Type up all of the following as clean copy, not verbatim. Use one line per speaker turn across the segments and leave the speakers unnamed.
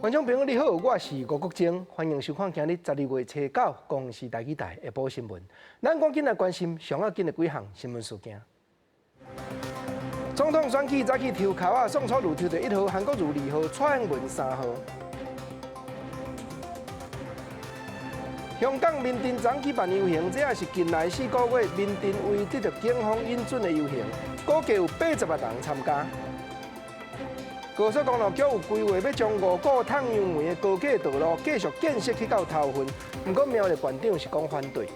觀眾朋友你好，我是吳國楨，歡迎收看今日12月初9公視台語台下晡新聞。咱趕緊來關心上要緊的幾項新聞事件。總統選舉早起抽籤仔，宋楚瑜抽著1號，韓國瑜2號，蔡英文3號。香港民陣昨舉辦遊行，這也是近來4個月民陣唯得著警方允准的遊行，估計有80萬人參加。高速公路局有規劃欲將五股炭油煤的高架道路繼續建設去到頭份，毋過苗栗縣長是講反對。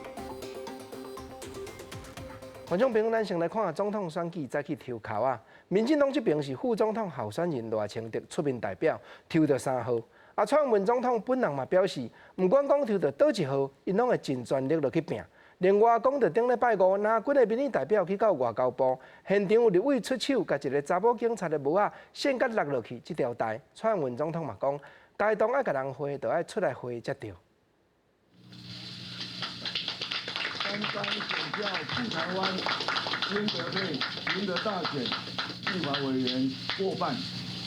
觀眾朋友，咱先來看總統選舉早起抽籤仔，民進黨這邊是副總統候選人賴清德出面代表抽著3號，啊，蔡英文總統本人嘛表示，毋管講抽著佗一號，𪜶攏會盡全力落去拚。另外，講著頂禮拜五，藍軍的民意代表去到外交部現場，有立委出手，共一个查某警察的帽仔掀共落落去，這條代，蔡英文總統嘛講，該當愛共人回，就愛出來回才對。
三張選票赴臺灣，英德配贏得大選，立法委員過半。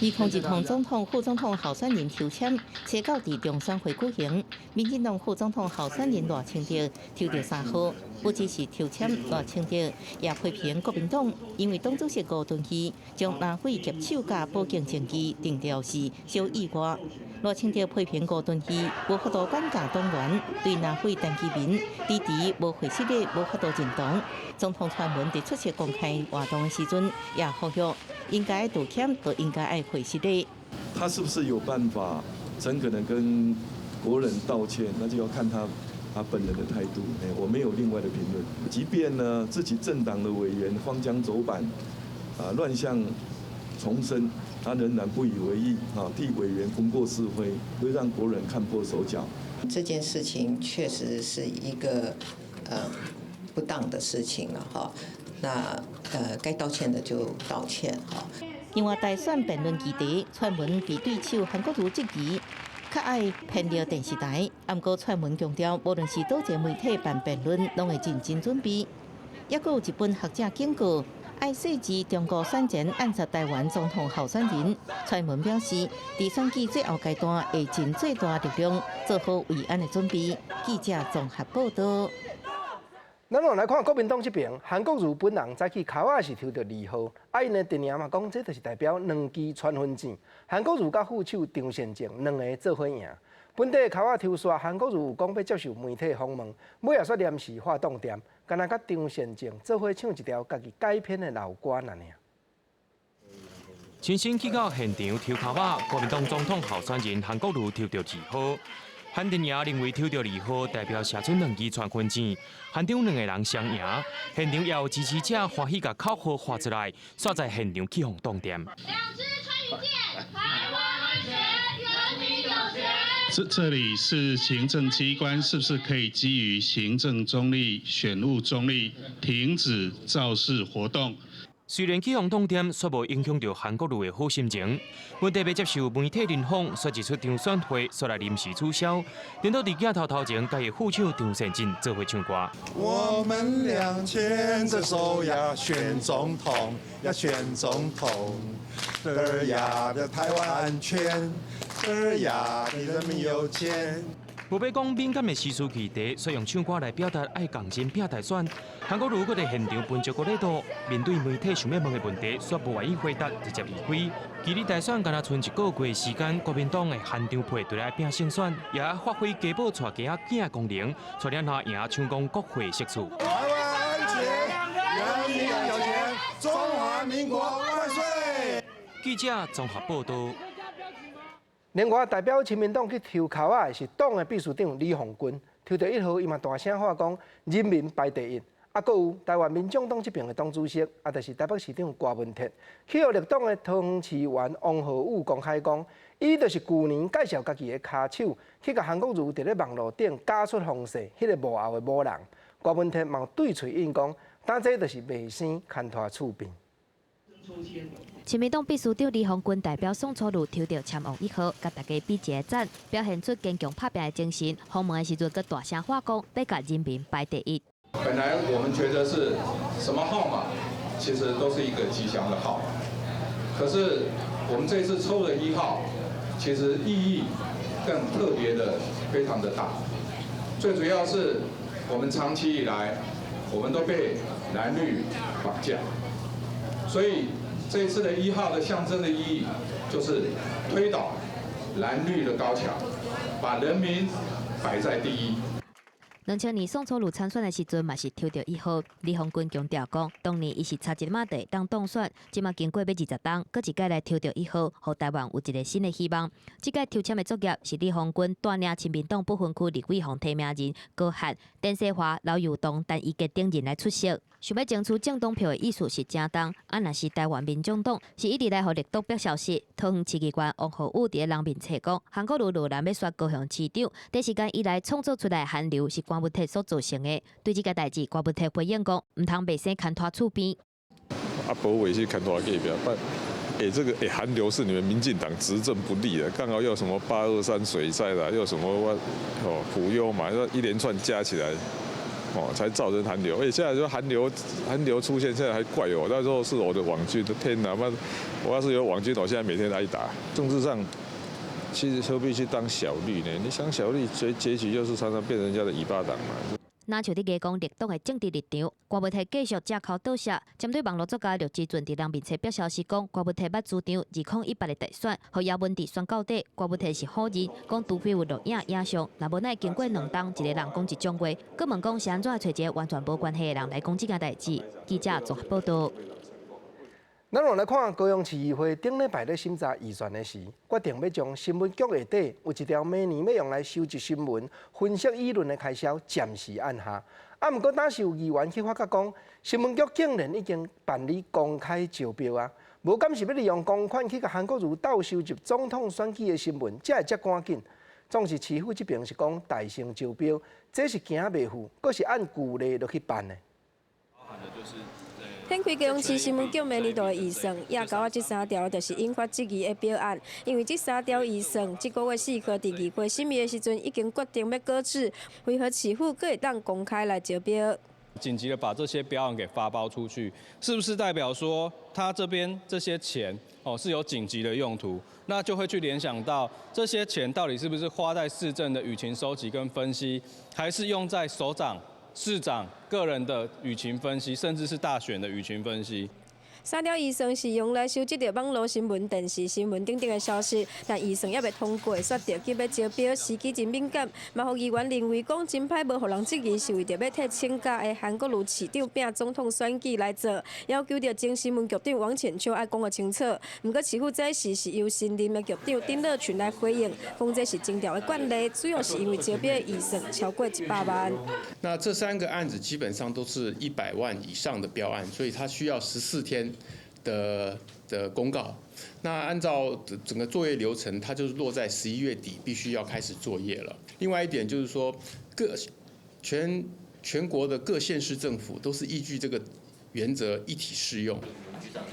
2020總統、副總統候選人抽籤，初九佇中選會舉行。民進黨副總統候選人賴清德抽著3號，不只是抽籤，賴清德也批評國民黨，因為黨主席吳敦義將藍匪劫手佮報警證據定調是小意外。賴清德批評吳敦義無法度管教黨員，對藍匪陳其明遲遲無會失禮，無法度認同。總統蔡英文佇出席公開活動的時陣，也呼籲應該道歉，就應該愛回失禮。
他是不是有辦法誠懇的跟國人道歉？那就要看他本人的態度。我沒有另外的評論。即便呢自己政黨的委員荒腔走板，啊亂象叢生，他仍然不以為意，啊替委員功過是非，會讓國人看破手腳。
這件事情確實是一個不當的事情了哈。那該道歉的就道歉哈。
另外，大選辯論基地，蔡英文被對手韓國瑜質疑，較愛騙著電視台。毋過蔡英文強調，無論是佗一个媒體辦辯論，攏會認真準備。抑閣有日本學者警告，愛細緻中國選前暗殺台灣總統候選人。蔡英文表示，佇選舉最後階段會盡最大力量做好維安的準備。記者綜合報道。
咱來看國民黨這邊，韓國瑜本人早起跤仔是抽著2號，啊，𪜶的陣營嘛講，這就是代表兩支傳分線。韓國瑜佮副手張善政兩个做伙贏。本底跤仔抽煞，韓國瑜有講欲接受媒體訪問，尾仔煞臨時發動點，敢若佮張善政做伙唱一條家己改編的老歌爾爾。
親身去到現場抽跤仔，國民黨總統候選人韓國瑜抽著2號。韓陣營認為抽著2號代表寫出兩支傳分線，韓張兩个人雙贏，現場也有支持者歡喜共口號喊出來，煞在現場去予擋電。
兩支穿雲箭，台灣安全，人民有權。
這裡是行政機關，是不是可以基於行政中立、選務中立，停止造勢活動？
雖然去予擋電，卻無影響著韓國瑜的好心情。問題欲接受媒體聯訪，煞指出張選會煞來臨時取消，顛倒佇鏡頭頭前，共伊副手張善政做伙唱歌。
我們倆牽著手呀，選總統呀，選總統，嘚呀的台灣安全，嘚呀的人民有錢。
無欲講敏感的時事議題，煞用唱歌來表達愛仝心拚大選。韓國瑜閣佇現場分足個禮度，面對媒體想欲問的問題，煞無願意回答，直接離開。距離大選干焦賰一個月時間，國民黨的韓張配就來拚勝選，也發揮家寶帶囝仔的功能，帶領𪜶贏搶攻國會席次。
台灣安全，人民有錢，中華民國萬歲！
記者綜合報道。
另外，代表親民黨去抽跤仔的是黨的秘書長李鴻鈞，抽著1號，伊嘛大聲喊講人民排第一。啊，閣有台灣民眾黨這邊的黨主席，啊，就是台北市長郭文鐵，去予綠黨的桃園市議員王浩宇公開講，伊就是舊年介紹家己的跤手去共韓國瑜佇咧網路頂假出風勢，彼个幕後的某人。郭文鐵嘛對喙應講，當這就是賣生牽拖厝邊。
親民黨秘書長李鴻鈞代表宋楚瑜抽著籤王1號，共大家比一个讚，表現出堅強拍拚的精神。訪問的時陣，閣大聲喊講，欲共人民排第一。
本來我們覺得是什麼號碼，其實都是一個吉祥的號碼。可是我們這次抽了1號，其實意義更特別的非常的大。最主要是我們長期以來，我們都被藍綠綁架，所以這一次的一號的象徵的意義，就是推倒藍綠的高牆，把人民擺在第一。
2000年宋楚瑜參選的時陣，嘛是抽著1號。李鴻鈞強調講，當年伊是差一碼就會當當選，這馬經過欲20冬，閣一擺來抽著1號，予台灣有一個新的希望。這屆抽籤的作業是李鴻鈞帶領親民黨不分區立委予提名人高翰、陳世華、劉幼東、陳怡傑等人來出席。想欲爭取政黨票的意思是誠重，啊，若是台灣民眾黨是一直來予綠黨逼消息。桃園市議員王浩宇佇咧人面冊講，韓國瑜落南欲選高雄市長，短時間以來創造出來的韓流是柯文哲所造成的。對這個代誌，柯文哲回應講，毋通袂生牽拖厝邊。
啊，柏惟去牽拖隔壁，欸，這個欸，韓流是你們民進黨執政不力的，剛好又什麼823水災啦，又什麼哦普悠瑪，一連串加起來。哦，才造成韓流。欸，現在說韓流，韓流出現，現在還怪我。那時候是我的網軍，天哪！媽，我要是有網軍，我現在每天挨打。政治上，其實何必去當小綠呢？你想小綠，結局就是常常變成人家的尾巴黨嘛。
若像佇講綠黨的政治立場，柯文哲繼續借口倒寫，針對網路作家廖志俊佇人面冊表消息講，柯文哲捌主張2018的大選，予葉文智選到底，柯文哲是否認，講除非有錄影影像，若無哪會經過2冬，一個人講一種話，閣問講是按怎會揣一個完全無關係的人來講這件代誌。記者綜合報道。
咱來看高雄市議會頂禮拜咧審查預算的時，決定欲將新聞局下底有一條每年欲用來收集新聞、分析輿論的開銷暫時按下。啊，毋過當時有議員去發覺講，新聞局竟然已經辦理公開招標啊，無敢是欲利用公款去共韓國瑜鬥收集總統選舉的新聞，才會遮趕緊。總是市府這邊是講代先招標，這是驚袂赴，閣是按舊例落去辦的。
展開高雄市新聞局每年度的預算，也交仔這三條就是引發質疑的標案。因為這三條預算，這個月4號佇議會審議的時陣已經決定欲擱置，為何市府閣會當公開來招標？
緊急的把這些標案給發包出去，是不是代表說他這邊這些錢哦是有緊急的用途？那就會去聯想到這些錢到底是不是花在市政的輿情收集跟分析，還是用在首長、市長個人的輿情分析，甚至是大選的輿情分析。
三條預算是用來收集著網路新聞、電視新聞等等的消息，但預算猶未通過，煞著急欲招標，時機真敏感，嘛予議員認為講真歹無予人質疑，是為著欲替請假的韓國瑜市長拼總統選舉來做，要求著前新聞局長王淺秋愛講予清楚。毋過市府這時是由新任的局長丁樂群來回應，講這是徵調的慣例，主要是因為招標的預算超過100萬。
那這三個案子基本上都是100萬以上的標案，所以它需要14天的公告，那按照整個作業流程，它就是落在11月底必須要開始作業了。另外一點就是說，各全國的各縣市政府都是依據這個原則一體適用。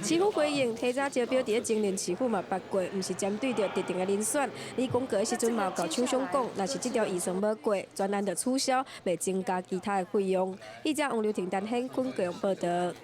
市府回應，提早招標佇咧前任市府嘛捌過，毋是針對著特定的人選。擬公告的時陣嘛有共廠商講，若是這條預算無過，專案就取消，袂增加其他的費用。記者王劉婷、陳顯坤高雄報道。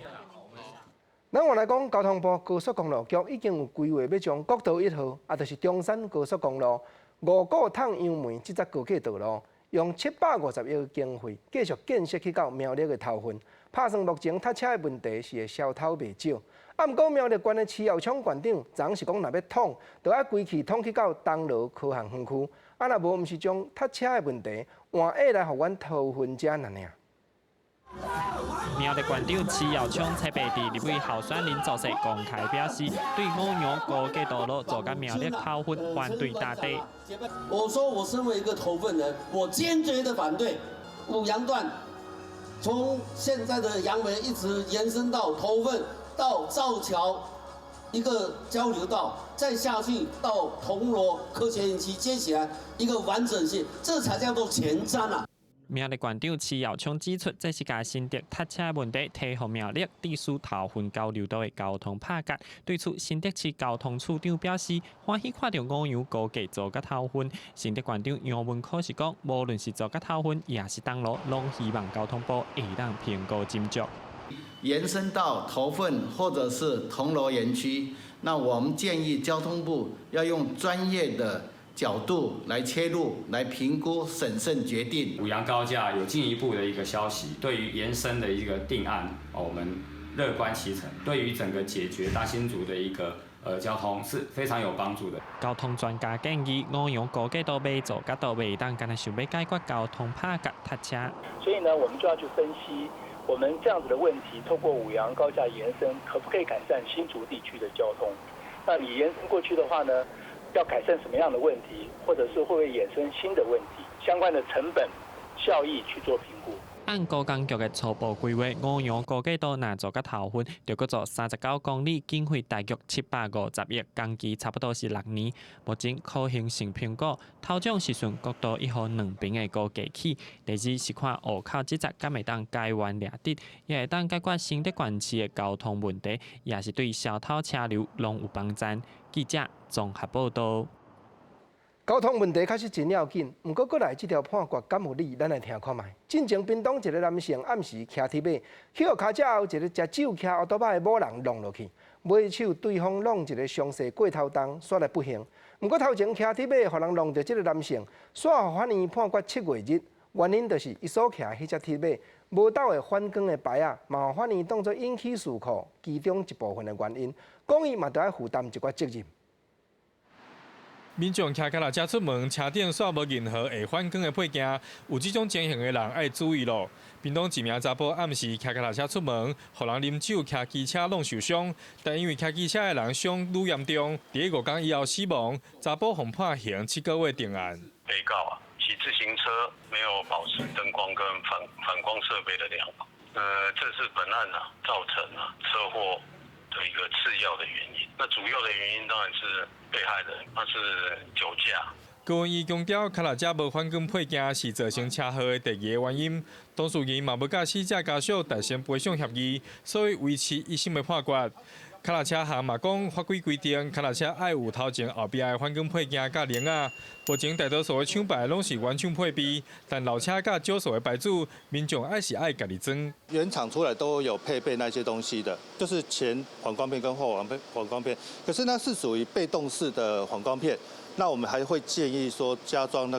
咱換來講，交通部高速公路局已經有規劃，欲將國道1號，啊，就是中山高速公路五股湠楊梅這節高架道路，用750億經費繼續建設去到苗栗的頭份。拍算目前塞車的問題是會消敨袂少。啊，毋過苗栗縣的徐耀昌縣長，昨是講，若欲通，就愛規氣通去到銅鑼科學園區。啊，若無，毋是將塞車的問題換下來予阮頭份遮爾爾。
苗栗縣長徐耀昌冊白佇立委候選人造勢公開表示，對五楊高架道路做甲苗栗頭份反對到底。
我說我身為一個頭份人，我堅決的反對五楊段，從現在的楊梅一直延伸到頭份到造橋一個交流道，再下去到銅鑼科學園區接起來一個完整性，這才叫做前瞻啊！
苗栗縣長徐耀昌指出，這是共新竹塞車問題提予苗栗地處頭份交流道的交通拍結。對此，新竹市交通處長表示，歡喜看著五楊高架做甲頭份。新竹縣長楊文科是講，無論是做甲頭份，抑是銅鑼，攏希望交通部會當評估斟酌。
延伸到頭份或者是銅鑼園區，那我們建議交通部要用專業的角度來切入，來評估、審慎決定。
五楊高架有進一步的一個消息，對於延伸的一個定案，我們樂觀其成，對於整個解決大新竹的一個交通是非常有幫助的。
交通專家建議，五楊高架道欲做甲都袂當，干焦想欲解決交通拍共塞車。
所以呢，我們就要去分析，我們這樣子的問題，透過五楊高架延伸，可不可以改善新竹地區的交通？那你延伸過去的話呢，要改善什麼樣的問題，或者是會不會衍生新的問題？相關的成本效益去做評估。
按高工局的初步規劃，五楊高架道若做甲頭份，著閣做39公里，經費大約750億，工期差不多是6年。目前可行性評估，頭種是順國道1號兩邊的高架起，第二是看湖口這節敢會當改彎掠直，也會當解決新竹縣市的交通問題，也是對小偷車流攏有幫助。記者綜合報道。
交通問題確實真要緊，毋過閣來這條判決敢有理？咱來聽看覓。進前屏東一个男性暗時騎鐵馬，去予跤車後一个食酒騎烏托邦的某人弄落去，尾手對方弄一个傷勢過頭重，煞來不幸。毋過頭前騎鐵馬予人弄著這个男性，煞予法院判決7月日，原因就是伊所騎彼隻鐵馬無鬥的反光的牌仔，嘛予法院當作引起事故其中一部分的原因，講伊嘛著愛負擔一寡責任。
民眾騎腳踏車出門，車頂煞無任何會反光的配件，有這種情形的人愛注意咯。屏東一名查埔暗時騎腳踏車出門，予人啉酒騎機車弄受傷，但因為騎機車的人傷愈嚴重，佇五工以後死亡，查埔予判刑7個月定案。
被告啊，騎自行車沒有保持燈光跟反光設備的良好，這是本案啊造成啊車禍的一個次要的原因。那主要的原因當然是被害人，他是酒駕。
高文義強調，腳踏車無反光配件是造成車禍的第二個原因。當事人嘛無佮死者家屬達成賠償協議，所以維持一審的判決。腳踏車行嘛講，法規規定，腳踏車愛有頭前後壁的反光配件佮鈴仔。目前大多數的廠牌攏是原廠配備，但老車佮少數的牌子，民眾愛是愛家己裝。
原廠出來都有配備那些東西的，就是前反光片跟後反光片，可是那是屬於被動式的反光片，那我們還會建議說加裝那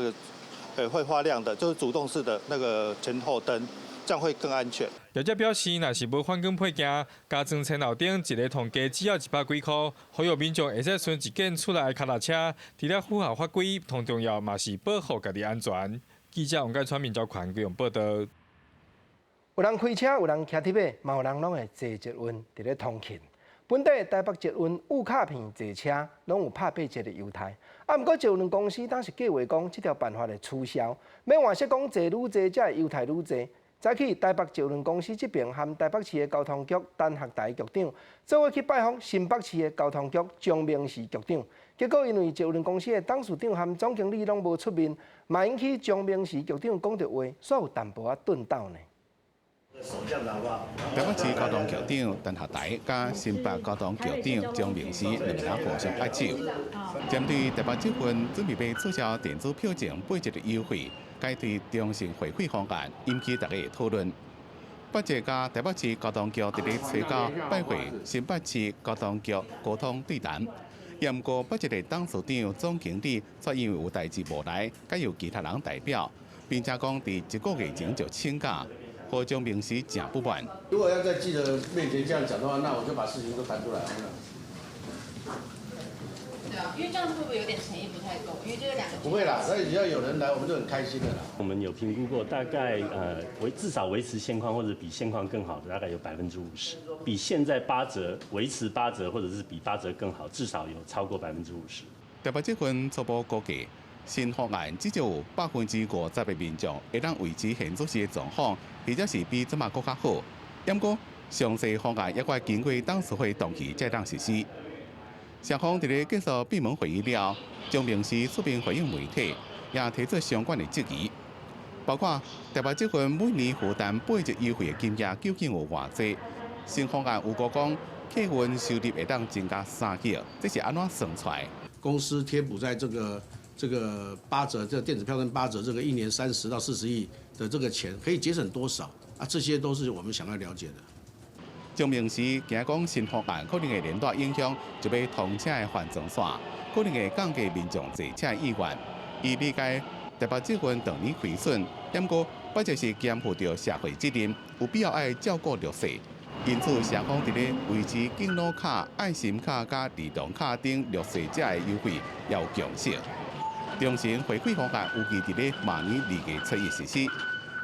個，會發亮的，就是主動式的那個前後燈。這樣會更安全。
業者表示，若是無反光配件，加裝前後燈，一个銅價只要100幾箍，呼籲民眾會使存一件厝內的腳踏車，除了符合法規，同重要嘛是保護家己安全。記者王蓋川民交權用報道。
有人開車，有人騎鐵馬，嘛有人攏會坐捷運佇咧通勤。本地台北捷運烏卡片坐車攏有拍8折的優待，啊，毋過捷運公司當時計劃講，這條辦法會取消，欲換說講坐愈濟，才會優待愈濟。早起台北捷運公司這邊和台北市的交通局陳學台局長，做伙去拜訪新北市的交通局張明時局長，結果因為捷運公司的董事長和總經理攏無出面，嘛引起張明時局長講著話，煞有淡薄仔頓鬥呢。
台北市交通局長陳學台佮新北交通局長張明時兩个人互相握手，針對台北捷運準備欲取消電子票證8折的優惠，改推中性匯費方案，引起大家的討論。北捷佮台北市交通局佇咧初九拜會新北市交通局溝通對談，也毋過北捷的董事長、總經理卻因為有代誌無來，改由其他人代表，並且講佇一個月前就請假。予張明時誠不滿。
如果要在記者面前這樣講的話，那我就把事情都談出來了。
對啊，因為這樣子會不會有點誠意不太夠？因為這兩個
不會啦，所以只要有人來，我們就很開心的啦。
我們有評估過，大概至少維持現況或者比現況更好的，大概有50%，比現在八折維持八折，或者是比八折更好，至少有超過50%。
台北捷運初步估計，新方案至少有50%的民眾會當維持現做時的狀況，或者是比這馬閣較好。毋過詳細方案猶閣愛經過董事會同意才當實施。雙方佇咧結束閉門會議了，張明時出面回應媒體，也提出相關的質疑，包括台北捷運每年負擔8折優惠的金額究竟有偌濟？新方案預估講客運收入會當增加3億，這是按怎算出來？
公司貼補在這個八折，這個電子票證八折，這個一年30到40億的這個錢，可以節省多少？啊，這些都是我們想要了解的。
張明時驚講新方案可能會連帶影響就欲通車的環狀線，可能會降低民眾坐車意願。伊理解台北捷運當年虧損，毋過八折是肩負著社會責任，有必要愛照顧弱勢。因此，社方佇咧維持敬老卡、愛心卡佮兒童卡等弱勢者的優惠，也有共識。中神回饋方案預計佇咧明年2月初1實施。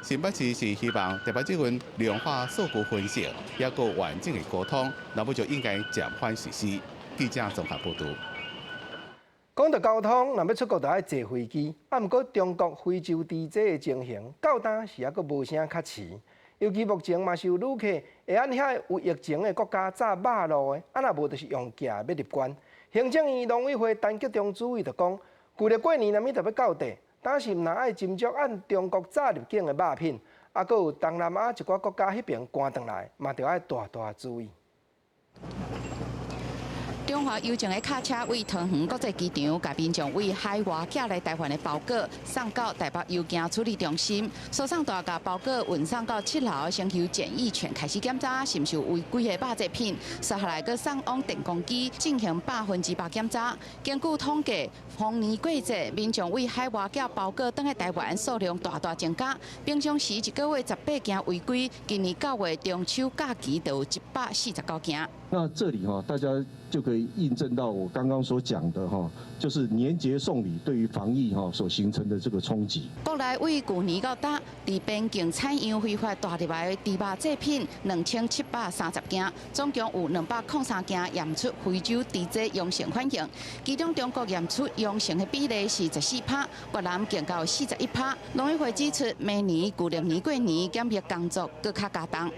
新北市是希望台北捷運量化數據分析，抑閣完整的溝通，若欲就應該暫緩實施。記者綜合報道。
講到交通，若欲出國就愛坐飛機。啊，毋過中國非洲豬災的情形，到今是猶閣無啥較遲。尤其目前嘛是有旅客會按遐有疫情的國家走肉路的，啊若無就是用寄欲入關。行政院農委會陳吉仲主委就講，舊曆過年若物就欲到底，擔心若愛斟酌按中國早入境的肉品，啊，閣有東南亞一寡國家彼爿趕轉來，嘛著愛大大注意。
中華郵政的卡車對桃園國際機場，共民眾對海外寄來台灣的包裹送到台北郵件處理中心，輸送帶共包裹運送到7樓，先由檢疫犬開始檢查是毋是有違規的肉製品，接下來閣送往電光機進行100%檢查。根據統計，逢年過節，民眾對海外寄包裹轉來台灣數量大大增加。平常時一個月18件違規，今年9月中秋假期就有149件。
那這裡哈，大家就可以印證到我剛剛所講的哈，就是年節送禮對於防疫哈所形成的這個衝擊。
國內對舊年到今，佇邊境採樣非法帶入來的豬肉製品2730件，總共有203件驗出非洲豬災陽性反應。其中中國驗出陽性的比例是14趴，越南更到41趴。農委會指出，明年舊曆年過年檢疫工作閣較加重。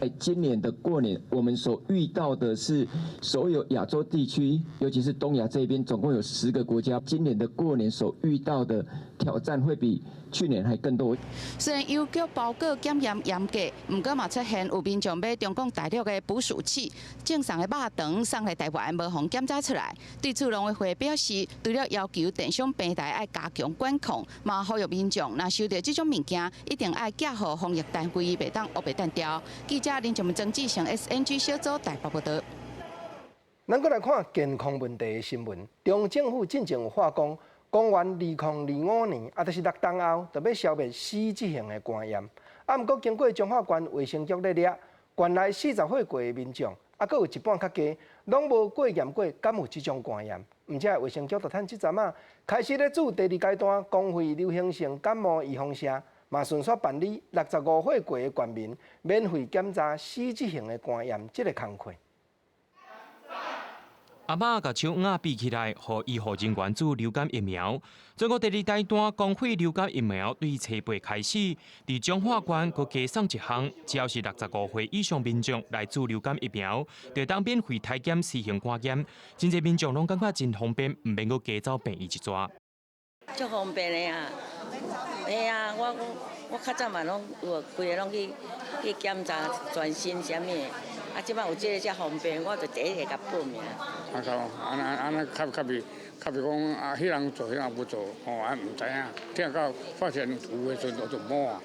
在今年的過年，我們所遇到的是所有亞洲地區，尤其是東亞這邊，總共有10個國家。今年的過年所遇到的挑戰會比去年還更多。
雖然郵局包裹檢驗嚴格，毋過嘛出現有民眾買中國大陸的捕鼠器，贈送的肉腸送來台灣，無予檢查出來。對此，農委會表示，除了要求電商平台愛加強管控，嘛呼籲民眾若收到這種物件，一定愛寄予防疫單位，袂當烏白擲掉。記者林靜文、曾志成 SNG 小組台北報道。
咱閣來看健康問題的新聞。中央政府進前有話講，公元2025年，啊，就是6冬後，就欲消滅死質型的肝炎。啊，毋過經過彰化縣衛生局咧掠，縣內40歲過的民眾，啊，閣有一半較低，攏無過驗過，敢有這種肝炎？毋過衛生局就趁這陣仔，開始咧注第二階段公費流行性感冒預防射，嘛順紲辦理65歲過的縣民免費檢查死質型的肝炎這个工課。
阿嬤共手腕比起來，予醫護人員注流感疫苗。全國第二階段公費流感疫苗對初八開始，佇彰化縣閣加送一項，只要是65歲以上民眾來注流感疫苗，就當免費篩檢 C 型肝炎。真濟民眾攏感覺真方便，毋免閣加走病院一逝。
足方便的啊！嘿啊，我較早嘛攏有規个攏去檢查全身啥物的，啊，這擺有這个遮方便，我就第一个共報名。
啊，較按呢按呢較較袂較袂講啊，彼人做彼人無做，吼，啊毋知影，聽到發現有的時陣就無啊。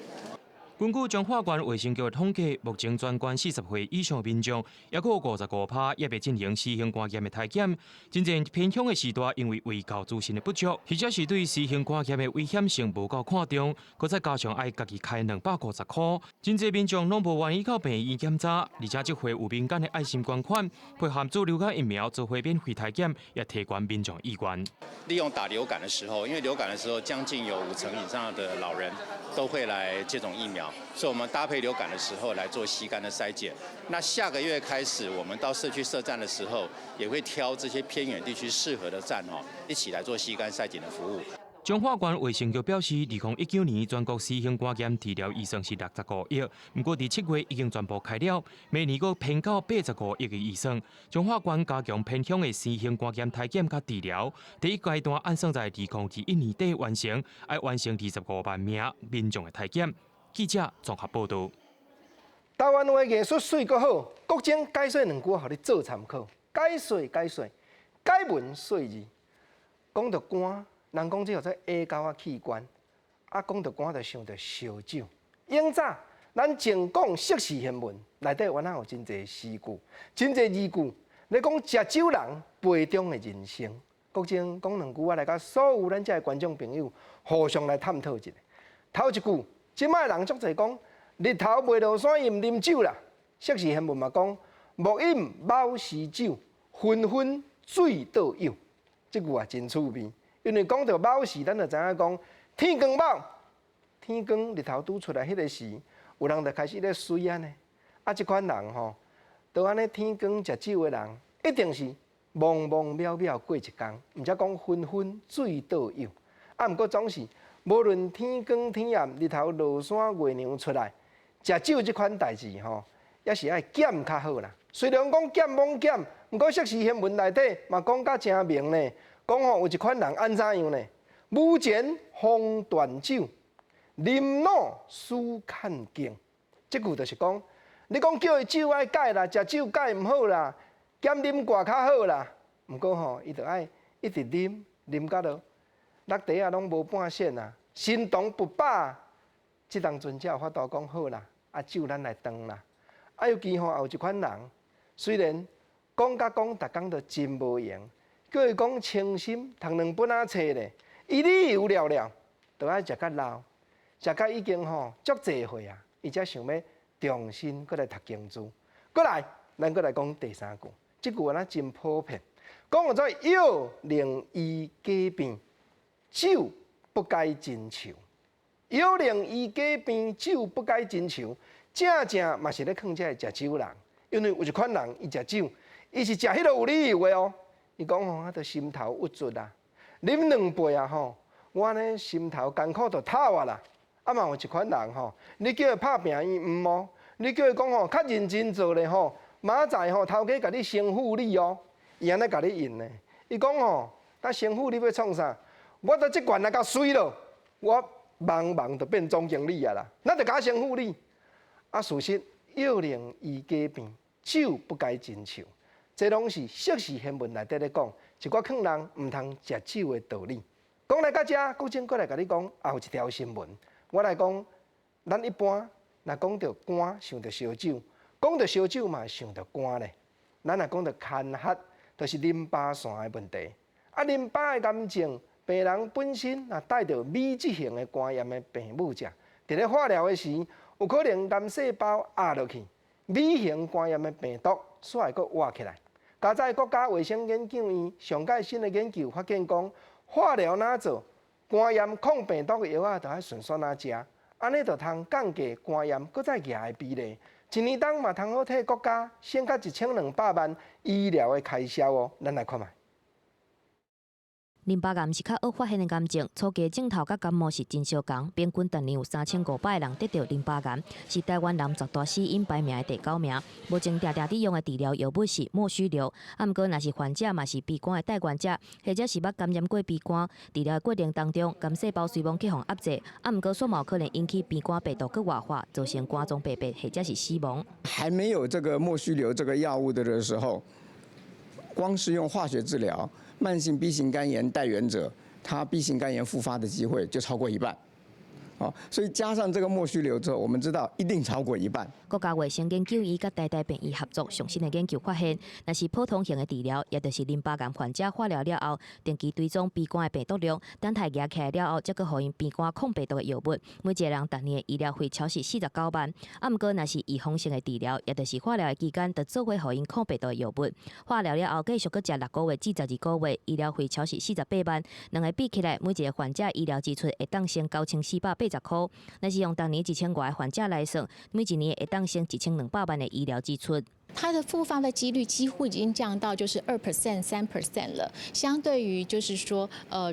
根據彰化縣衛生局的統計，目前全縣40歲以上民眾，猶閣有55趴猶未進行 C 型肝炎的篩檢。真正偏鄉的時代，因為衛教資訊的不足，或者是對 C 型肝炎的危險性無夠看重，閣再加上愛家己開250塊，真濟民眾攏無願意到病院檢查。而且這回有民間的愛心捐款，配合注流感疫苗做伙免費篩檢，也提懸民眾意願。
利用打流感的時候，因為流感的時候將近有5成以上的老人都會來接種疫苗。所以，我們搭配流感的時候來做 C 肝的篩檢。那下個月開始，我們到社區設站的時候，也會挑這些偏遠地區適合的站哦，一起來做 C 肝篩檢的服務。
彰化縣衛生局表示，2019年全國 C 型肝炎治療預算是65億，毋過佇7月已經全部開了，明年閣增到85億的預算。彰化縣加強偏鄉的 C 型肝炎篩檢佮治療，第一階段按算在2021年底完成，愛完成25萬名民眾的篩檢。記者綜合報道。
台灣話藝術媠閣好，國政解說兩句，予你做參考。解說解說，解文說字。講到肝，人講這叫做下狗仔器官。啊，講到肝就想著燒酒。永早，咱淨講時事新聞，內底原來有真濟詩句，真濟字句，咧講食酒人杯中的人生。國政講兩句，我來佮所有咱遮的觀眾朋友互相來探討一下。頭一句，這擺人足濟講，日頭袂落山，伊毋啉酒啦。時事新聞嘛講，莫飲卯時酒，昏昏醉倒友。這句話真趣味，因為講著卯時，咱就知影講天光卯，天光日頭拄出來彼个時，有人就開始咧媠按呢。啊，這款人吼，都按呢天光食酒的人，一定是茫茫渺渺過一工，毋才講昏昏醉倒友。啊，毋過總是無論天光天暗，日頭落山，月娘出來，食酒這款代誌吼，也是愛減較好啦。雖然講減罔減，毋過時事新聞內底嘛講甲誠明呢，講吼有一款人按怎樣呢？無錢風斷酒，啉腦思看鏡。這句就是講，你講叫伊酒愛戒啦，食酒戒毋好啦，減啉寡較好啦。毋過吼，伊就愛一直啉，啉甲落，落地仔攏無半仙啊，神童不飽。這當陣才有法度講好啦，啊酒咱來斷啦。啊，尤其吼，也有一款人，雖然講甲講，逐工都真無閒，叫伊講清心讀兩本仔冊咧，伊理由了了，都愛食甲老，食甲已經吼足濟歲啊，伊才想欲重新閣來讀經書。閣來，咱閣來講第三句，這句話若真普遍，講做藥能醫假病，酒不解真愁。藥能醫假病，酒不解真愁。正正嘛是咧勸這个食酒人，因為有一款人伊食酒，伊是食彼个有理由的哦。伊講吼，我著心頭鬱卒啊，啉兩杯啊吼，我呢心頭艱苦就透啊啦。啊嘛有一款人吼，你叫伊拍拚伊毋哦，你叫伊講吼，較認真做咧吼，明仔載吼頭家共你先付你哦，伊按呢共你應呢。伊講吼，啊先付你欲創啥？我都這罐仔較媠咯，我茫茫就變總經理啊啦，咱就共先付你。啊，事實藥能醫假病，酒不解真愁，這攏是時事新聞內底咧講，一寡勸人毋通食酒的道理。講來到遮，國政閣來共你講，也有一條新聞。我來講，咱一般若講著肝，想著燒酒；講著燒酒嘛，想著肝咧。咱若講著乾渴，就是淋巴腺的問題。啊，淋巴的癌症病人本身若帶著米質型的肝炎的病母者，佇咧化療的時，有可能癌細胞壓落去，米型肝炎的病毒煞會閣活起來。加在國家衛生研究院上蓋新的研究發現講，化療若做，肝炎抗病毒的藥仔就愛順續仔食，按呢就通降低肝炎閣再夯的比例。一年當嘛通好替國家省較1200萬醫療的開銷哦。咱來看覓。
淋巴癌是較惡發現的癌症，初期症頭佮感冒是真相仝。平均逐年有3500个人得著淋巴癌，是台灣人十大死因排名的第九名。目前定定佇用的治療藥物是莫須瘤，啊，毋過若是患者嘛是 B 肝的帶原者，或者是捌感染過 B 肝，治療的過程當中，癌細胞雖罔去予壓制，啊，毋過煞嘛有可能引起 B 肝病毒閣活化，造成肝臟病變或者是死亡。
還沒有這個莫須瘤這個藥物的時候，光是用化學治療。慢性 B 型肝炎帶原者，他 B 型肝炎復發的機會就超過一半，所以加上這個莫須瘤之後，我們知道一定超過一半。
國家衛生研究院佮台大病院合作上新的研究發現，若是普通型的治療，也就是淋巴癌患者化療了後，定期追蹤 B 肝的病毒量，等待夯起來了後，才閣予𪜶 B 肝抗病毒的藥物，每一個人逐年的醫療費超過49萬。啊，毋過若是預防性的治療，也就是化療的期間，就做伙予𪜶抗病毒的藥物，化療了後繼續閣食6個月至12個月，醫療費超過48萬。兩個比起來，每一個患者醫療支出會當省9480塊。若是用逐年1000外個患者來算，每一年會當省1200萬的醫療支出。
它的復發的幾率幾乎已經降到就是2%、3% 了。相對於就是說，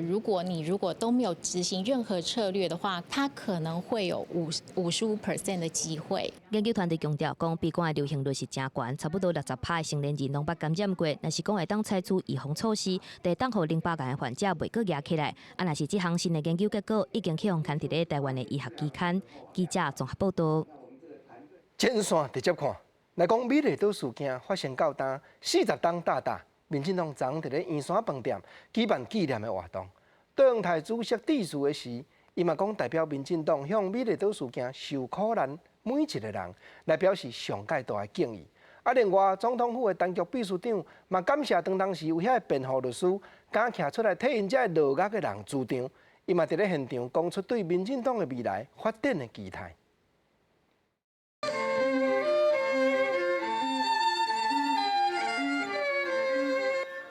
如果你如果都沒有執行任何策略的話，它可能會有55% 的機會。
研究團隊強調，講 B 肝的流行率是誠懸，差不多60%的成年人攏捌感染過。若是講會當採取預防措施，就會當予淋巴癌的患者袂閣夯起來。啊，若是這項新的研究結果已經去予刊佇咧台灣的醫學期刊。記者綜合報道。
前線直接看。來講，美麗島事件發生到今40冬大大，民進黨昨佇咧圓山飯店舉辦紀念的活動。卓榮泰主席致辭的時，伊嘛講代表民進黨向美麗島事件受苦難每一个人來表示上蓋大的敬意。啊，另外總統府的陳菊秘書長嘛感謝當時有遐個辯護律師敢徛出來替𪜶這个落獄的人主張，伊嘛佇咧現場講出對民進黨的未來發展的期待。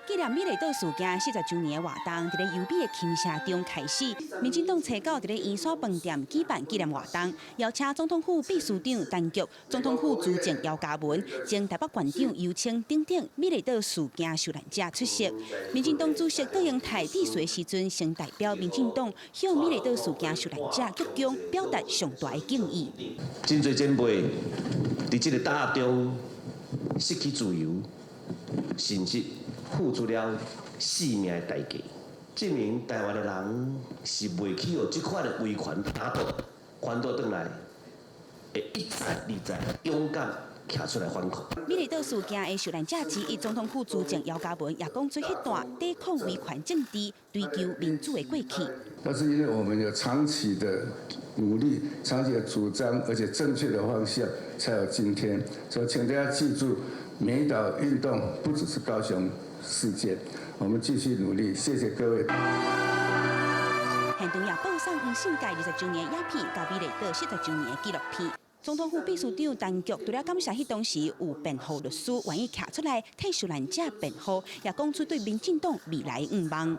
紀念美麗島事件40週年的活動，佇咧優美的琴聲中開始。民進黨初九佇咧圓山飯店舉辦紀念活動，邀請總統府秘書長陳菊、總統府資政姚嘉文、前台北縣長游清等等美麗島事件受難者出席。民進黨主席郭英泰致辭時陣，先代表民進黨向美麗島事件受難者鞠躬，表達上大的敬意。
真濟前輩佇這個打壓中失去自由，甚至付出了性命的代價，證明台灣的人是袂去予這款的威權打倒，反倒轉來會一再二再勇敢徛出來反抗。
美麗島事件的受難者之一，總統府資政姚嘉文也講出彼段抵抗威權政治、追求民主的過去。
但是因為我們有長期的努力、長期的主張，而且正確的方向，才有今天。所以請大家記住，美島運動不只是高雄事件，我們繼續努力，謝謝各位。
現場也播送黃信介20週年影片，佮美麗島40週年的紀錄片。總統府秘書長陳菊除了感謝彼當時有辯護律師願意徛出來替受難者辯護，也講出對民進黨未來的願望。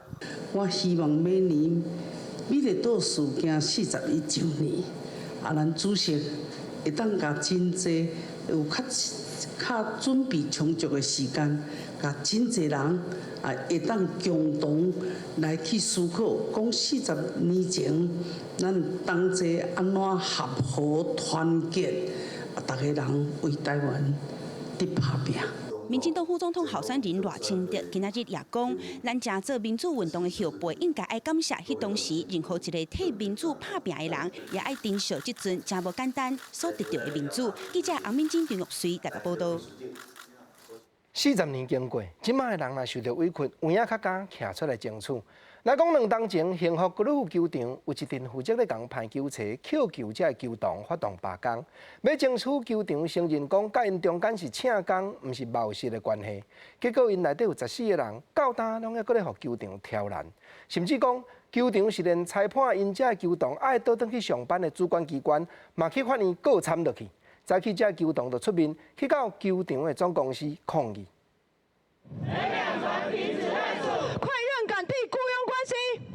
我希望每年美麗島事件41週年，啊，咱主席會當共真濟有較較準備充足的時間，共真濟人啊會當共同來去思考，講40年前咱同齊按怎合夥團結，啊，逐个人為台灣佇拍拚。
民進黨副總統候選人賴清德今仔日也講，咱誠做民主運動的後輩，應該愛感謝彼當時任何一个替民主拍拚的人，也愛珍惜這陣誠無簡單所得著的民主。記者洪敏珍、陳玉穗台北報導。
40年經過，這擺的人若受著委屈，有影較敢徛出來爭取。來講兩冬前，幸福高爾夫球場有一陣負責咧共排球槌扣球這个球童發動罷工，欲爭取球場承認講，佮𪜶中間是請工，毋是謀食的關係。結果𪜶內底有14個人，到今攏猶閣咧予球場刁難，甚至講球場是連裁判𪜶這个球童愛倒轉去上班的主管機關，嘛去法院告慘落去。早起這个球童就出面去到球場的總公司抗議。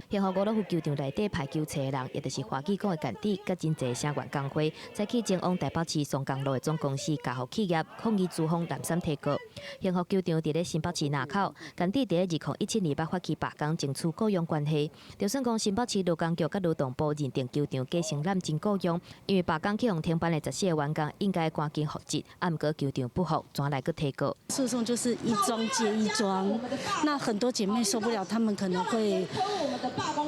幸福高爾夫球場內底排球槌的人，也就是華語講的干地，佮真濟聲援工會，早起前往台北市松江路的總公司嘉禾企業抗議資方濫訕提告。幸福球場佇咧新北市林口，干地佇咧2017年捌發起罷工，爭取雇傭關係。就算講新北市勞工局佮勞動部認定球場假承攬真雇傭，因為罷工去予停班的14個員工應該趕緊復職，啊，毋過球場不服，轉來閣提告。
訴訟就是一樁接一樁，那很多姐妹受不了，她們可能會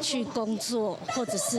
去工作，或者是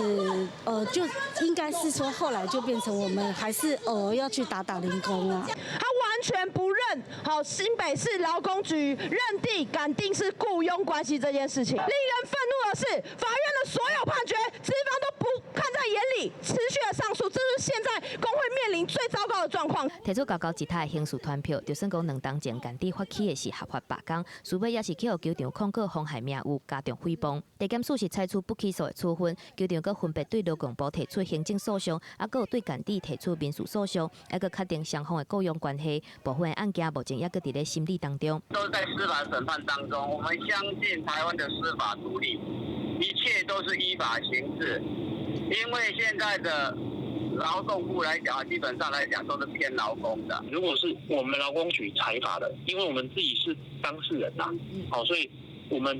就應該是說後來就變成我們還是偶爾要去打打零工啊。
他完全不認，好，新北市勞工局認定港定是僱傭關係這件事情。令人憤怒的是，法院的所有判決，資方都不看在眼裡，持續的上訴，這是現在工會面臨最糟糕的狀況。
提出交交一台刑事傳票，就算講兩冬前干地發起的是合法罷工，事尾也是去予球場控告妨害名譽、加重誹謗。地檢署是採取不起訴的處分，球場閣分別對勞工部提出行政訴訟，啊，閣有對干地提出民事訴訟，猶閣確定雙方的雇傭關係。部分的案件目前猶閣佇咧審理當中。
都在司法審判當中，我們相信台灣的司法獨立，一切都是依法行事。因為現在的勞動部來講，基本上來講都是偏勞工的。
如果是我們勞工局裁罰的，因為我們自己是當事人呐，好，所以我們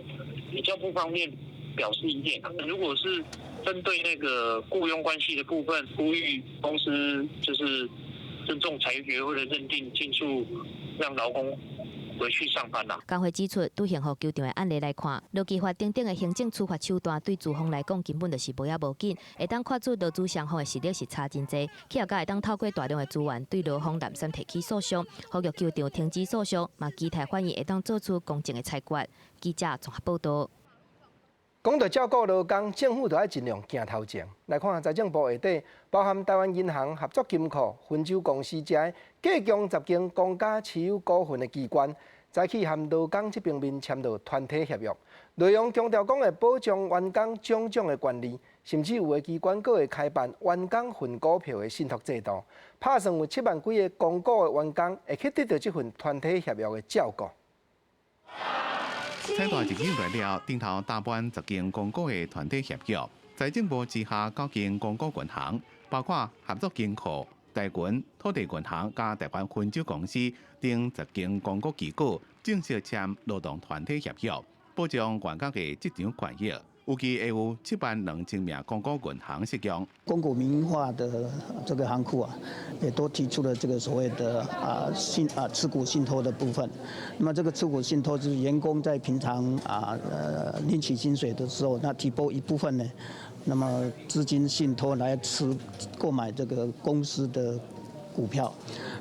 比較不方便表示意見。如果是針對那個僱傭關係的部分，呼籲公司就是尊重裁決或者認定，盡速讓勞工回去上班啦。
工會指出，對幸福球場的案例來看，勞基法等等的行政處罰手段對資方來講根本就是無影無緊，會當看出勞資雙方的實力是差真濟，企業家會當透過大量的資源對勞方濫訕提起訴訟，呼籲球場停止訴訟，嘛期待法院會當做出公正的裁決。記者綜合報導。
講到照顧勞工，政府就愛盡量行頭前。來看財政部下底，包含台灣銀行、合作金庫、分酒公司遮計共十間公家持有股份的機關，早起和勞工這邊面簽著團體協約，內容強調講會保障員工種種的權利，甚至有的機關閣會開辦員工份股票的信託制度，拍算有7萬幾个公股的員工會去得到這份團體協約的照顧。
採大一日來了，頂頭大辦十間公股的團體協約，財政部之下九間公股銀行，包括合作金庫、台銀、土地銀行佮台灣汾酒公司等十間公股機構正式簽勞動團體協約，保障員工的職場權益。預計會有7萬2千名公股銀行適用。
公股民營化的這個行庫啊，也都提出了這個所謂的持股信託的部分。那麼這個持股信託就是員工在平常領取薪水的時候，那提撥一部分呢，那麼資金信託來持購買這個公司的股票，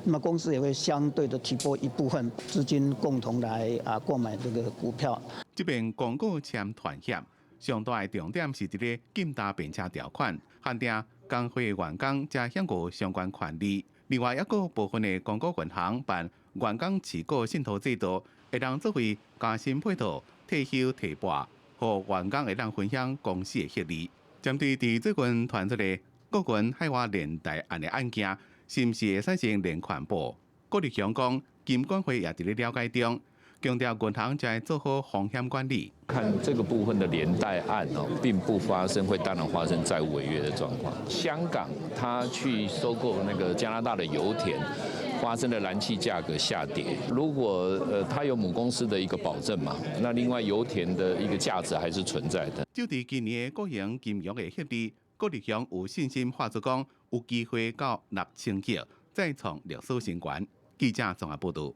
那麼公司也會相對的提撥一部分資金，共同來購買這個股票。
這邊公股簽團協。上大的重點是佇咧禁搭便車條款，限定工會員工才享有相關權利。另外，抑閣有部分的公股銀行辦員工持股信託制度，會當作為加薪配套、退休提撥，予員工會當分享公司的獲利。針對佇最近傳出的國銀海外連帶案的案件，是毋是會產生連環報？郭立雄講，金管會也佇咧了解中。強調銀行在做好風險管理。
看這個部分的連帶案哦，並不發生會當然發生債務違約的狀況。香港他去收購那個加拿大的油田，發生了燃氣價格下跌。如果他有母公司的一個保證嘛，那另外油田的一個價值還是存在的。
就佇今年的國營金融的獲利，郭立雄有信心喊出講，有機會到6000億，再創歷史新高。記者綜合報導。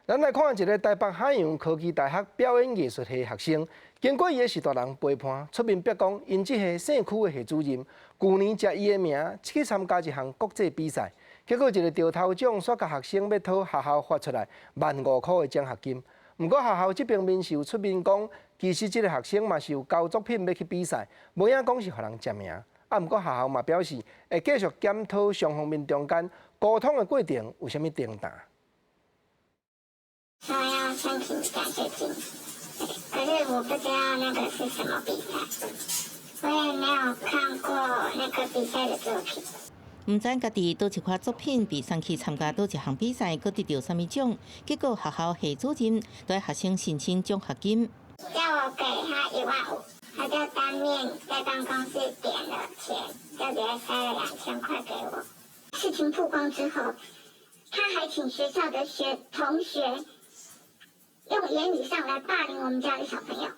咱來看一个台北海洋科技大學表演藝術系學生，經過伊的序大人陪伴，出面逼講，𪜶這個姓區的系主任，舊年藉伊的名去參加一項國際比賽，結果一个著頭獎，煞共學生欲討學校發出來15,000塊的獎學金。毋過學校這邊面是有出面講，其實這个學生嘛是有交作品欲去比賽，無影講是予人藉名。啊，毋過學校嘛表示會繼續檢討雙方面中間溝通的過程有啥物停頓。
說要申請獎學金，可是我不知道那個是什麼比賽，我也沒有看過那個比賽的作品。
毋知家己佗一款作品被送去參加佗一項比賽，閣得著啥物獎？結果學校系主任對學生申請獎學金，
叫我給他1萬5，他就當面在辦公室點了錢，就直接塞了2000塊給我。事情曝光之後，他還請學校的同學用言語上來霸凌我們家的小朋友。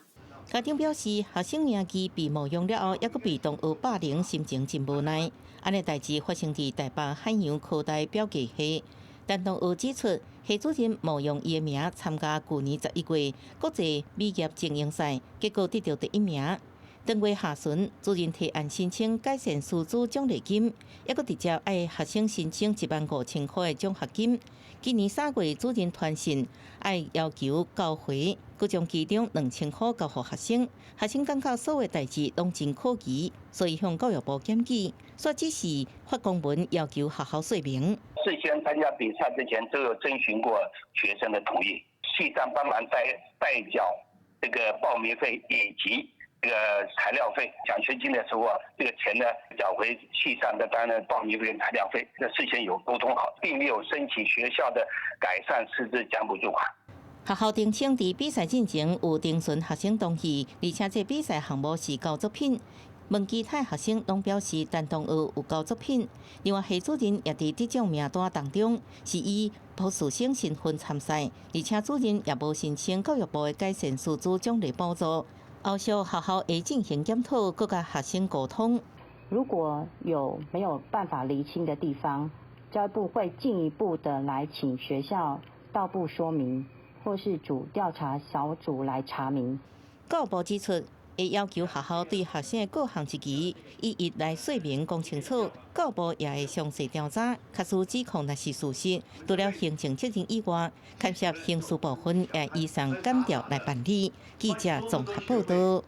家長表示，學生名字被冒用了後，猶閣被同學霸凌，心情真無奈。按呢代誌發生佇台北海洋科大表藝系，陳同學指出，系主任冒用伊的名參加舊年11月國際美業精英賽，結果得著第一名。當月下旬，主任提案申請改善師資獎勵金，猶閣直接愛學生申請15,000塊的獎學金。今年3月，主任傳信愛要求交回，閣將其中2000塊交予學生。學生感覺所有代誌攏真可疑，所以向教育部檢舉，煞只是發公文要求學校說明。
事先參加比賽之前都有徵詢過學生的同意，系上幫忙代繳這個報名費以及這個材料費，獎學金的時候啊，這個錢呢繳回系上的當然報名費跟材料費，這事先有溝通好，並沒有申請學校的改善師資獎補助款。
學校澄清，佇比賽進前有徵詢學生同意，而且這比賽項目是交作品。問其他學生攏表示陳同學有交作品。另外，系主任也佇得獎名單當中是以博士生身份參賽，而且主任也無申請教育部的改善師資獎勵補助。後續學校會進行檢討，閣佮學生溝通。
如果有沒有辦法釐清的地方，教育部會進一步的來請學校到部說明，或是組調查小組來查明。
教育部指出，會要求學校對學生的各項質疑一一來說明講清楚。教育部也會詳細調查，確實指控若是事實，除了行政責任以外，牽涉刑事部分也移送檢調來辦理。記者綜合報導。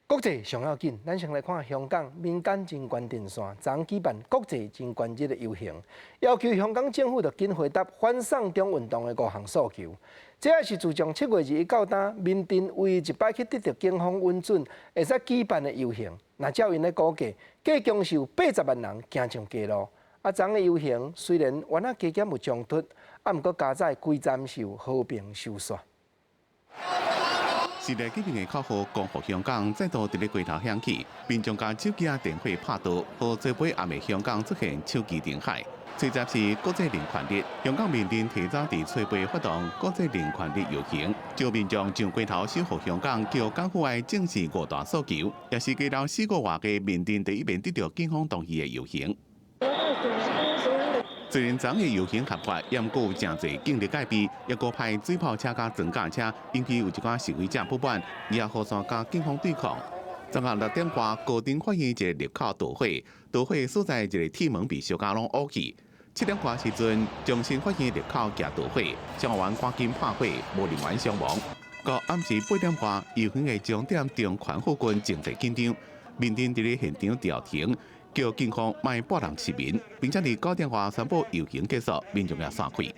國際上要緊，咱先來看香港民間人權陣線昨舉辦國際人權日的遊行，要求香港政府著緊回答反送中運動的五項訴求。這也是自從7月2日到今，民陣唯一一擺去得著警方允准會使舉辦的遊行。若照𪜶的估計，計共是有80萬人行上街路。啊，昨的遊行雖然原來加減有衝突，啊，毋過佳哉規站是有和平收煞。
時代革命的口號，光復香港再度佇咧街頭響起，民眾共手機仔電火拍著，予做尾暗的香港出現手機燈海。初十是國際人權日，香港民陣提早佇初八發動國際人權日遊行，召民眾上街頭守護香港，叫港府愛正視五大訴求，也是過了四個外嘅民陣第一遍得著警方同意的遊行。雖然昨的遊行合法，毋過有誠濟警力戒備，抑閣派水炮車佮裝甲車，引起有一寡示威者不滿，以雨傘佮警方對抗。昨昏6點外，高等法院一个入口著火，著火所在一个鐵門被燒甲攏烏去。7點外時陣，終審法院入口也著火，消防員趕緊破火，無人員傷亡。到暗時8點外，遊行的終點中環附近情勢緊張，民陣佇咧現場調停。叫警方莫撥人市民，並且佇9點外宣布遊行結束，民眾也散開。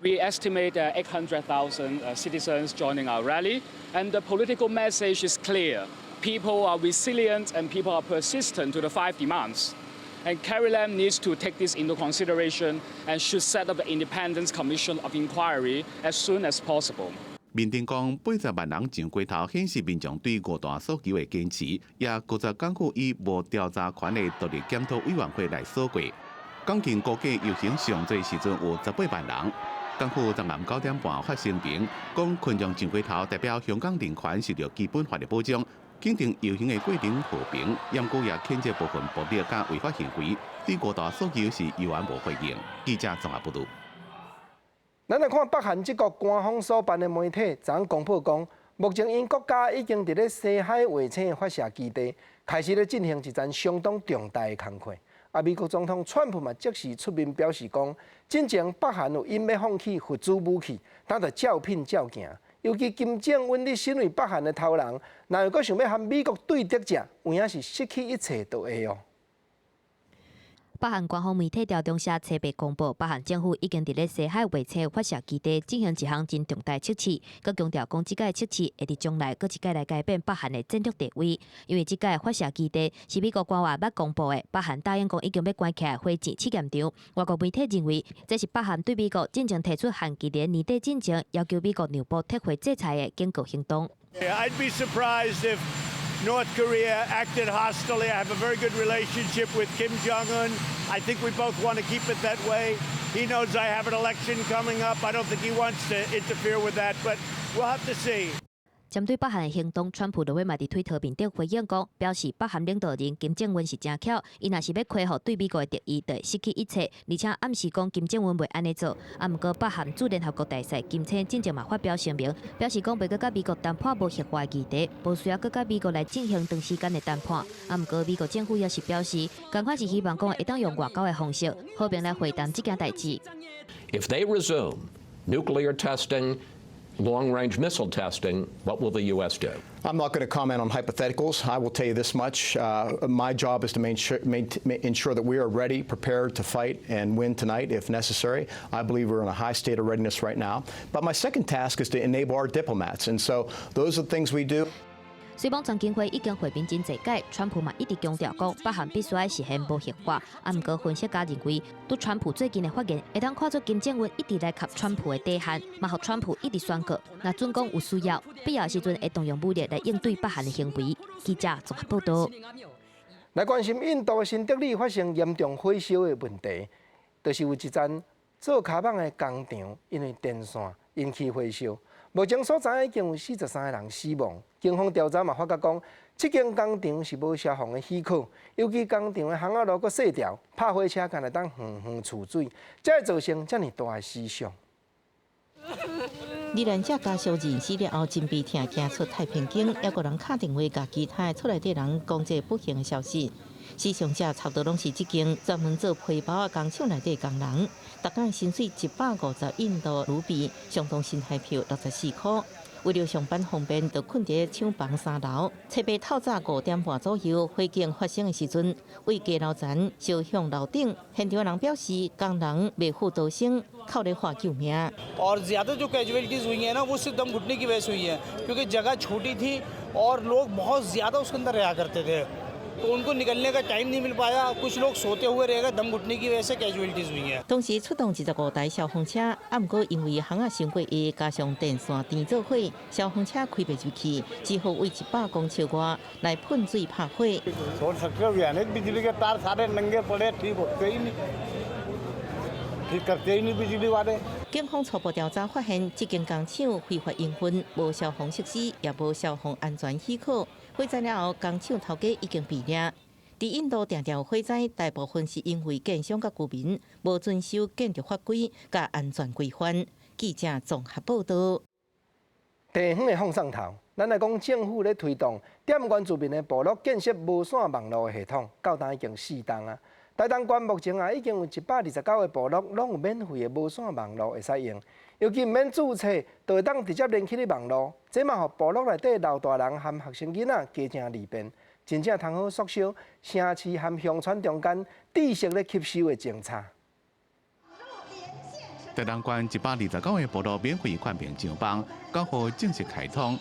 We estimate 800,000 citizens joining our rally, and the political message is clear. People are resilient and people are persistent to the five demands. And Carrie Lam needs to take this into consideration and should set up the Independent Commission of Inquiry as soon as possible.
民陣講80萬人上街頭，顯示民眾對五大訴求的堅持，也拒絕港府以無調查權的獨立檢討委員會來鎖過。港警估計遊行上濟時陣有18萬人。港府昨暗9點半發聲明，講群眾上街頭代表香港人權受著基本法的保障，肯定遊行的過程和平，毋過也譴責部分暴力佮違法行為，對五大訴求是猶原無回應。記者綜合報導。
咱來看北韓這國官方所辦的媒體，昨昏公布講，目前𪜶國家已經佇咧西海衛星發射基地開始咧進行一場相當重大的工課。啊，美國總統川普嘛即時出面表示講，進前北韓有𪜶欲放棄核子武器，咱著照片照行。尤其金正恩你身為北韓的頭人，若閣想欲和美國對著戰，有影是失去一切都會哦。
北韓官方媒體朝中社初八公布，北韓政府已經佇咧西海衛星發射基地進行一項真重大測試，閣強調講這擺測試會佇將來閣一擺來改變北韓的戰略地位。因為這擺發射基地是美國官員捌公布的，北韓答應講已經欲關起來火箭試驗場。外國媒體認為，這是北韓對美國進前提出限期佇年底進前要求美國讓步撤回制裁的警告行動。
I'd be surprised if North Korea acted hostilely. I have a very good relationship with Kim Jong Un. I think we both want to keep it that way. He knows I have an election coming up. I don't think he wants to interfere with that, but we'll have to see.
針對北韓的行動，川普落尾嘛佇推特面頂回應講，表示北韓領導人金正恩是誠巧，伊若是欲恢復對美國的敵意，就會失去一切，而且暗示講金正恩袂按呢做。啊，毋過北韓駐聯合國大使金星進前嘛發表聲明，表示講袂閣佮美國談判無核化議題，無需要閣佮美國來進行長時間的談判。啊，毋過美國政府也是表示，仝款是希望講會當用外交的方式和平來會談這件代誌。
If they resume nuclear testing, long-range missile testing, what will the U.S. do?
I'm not going to comment on hypotheticals. I will tell you this much. My job is to ensure that we are ready, prepared to fight and win tonight if necessary. I believe we're in a high state of readiness right now. But my second task is to enable our diplomats. And so those are the things we do.
雖罔川金會已經會面真濟擺，川普嘛一直強調講，北韓必須愛實現無核化。啊，毋過分析家認為，對川普最近的發言，會當看出金正恩一直來磕川普的底線，嘛予川普一直宣告，若準講有需要，必要時陣會動用武力來應對北韓的行為。記者綜合報導。
來關心印度新德里發生嚴重火燒的問題，就是有一層做跤蠓的工廠，因為電線引起火燒。目前所知已經有43個人死亡。警方調查嘛發覺講，這間工廠是無消防的許可，尤其工廠的烘仔爐閣細條，拍火車敢會當遠遠淫水，才會造成遮爾大的死傷。
罹難者家屬認死了後，真悲痛行出太平間，猶閣有人敲電話共其他的厝內底人講這個不幸的消息。死傷者差不多攏是這間專門做皮包的工廠內底工人，逐工薪水150印度盧比，相當新台票64箍。為著上班方便，就睏佇廠房三樓。初八透早5點半左右，火警發生的時陣，為加樓層燒向樓頂。現場人表示，工人袂赴逃生，靠咧喊救命。
और ज़्यादा जो कैजुअलिटीज़ हुई हैं ना वो सिर्फ दम घुटने की वजह से हुई है क्योंकि जगह छोटी थी और लोग बहुत ज़्यादा उसके अंदर रहा करते थे तो उनको निकलने का टाइम नहीं मिल पाया। कुछ लोग सोते हुए रह गए, दम घुटने की वजह से कैजुअलिटीज़ हुई हैं।
當時出動25台消防車，啊，毋過因為巷仔傷過矮，加上電線甜做火，消防車開袂入去，只好為100公尺外來噴水拍火。
छोड़ सकते हो बिजली के तार सारे नंगे पड़े, ठीक होते ही नहीं, ठीक करते ही नहीं बिजली वाले।
警方初步調查發現，這間工廠非法營運，無消防設施，也無消防安全許可。火災了後，工廠頭家已經被掠。佇印度定定有火災，大部分是因為建商佮居民無遵守建築法規佮安全規範。記者綜合報導。
地方的放送頭，咱來講政府咧推動踮原住民的部落建設無線網路的系統，到今已經4冬啊。台東縣目前啊已經有129個部落攏有免費的無線網路會使用，尤其毋免註冊，就會當直接連起咧網路。這嘛予部落內底老大人和學生囡仔加誠利便，真正通好縮小城市和鄉村中間知識咧吸收的落差。
台東縣129個部落免費寬頻上網，9號正式開通。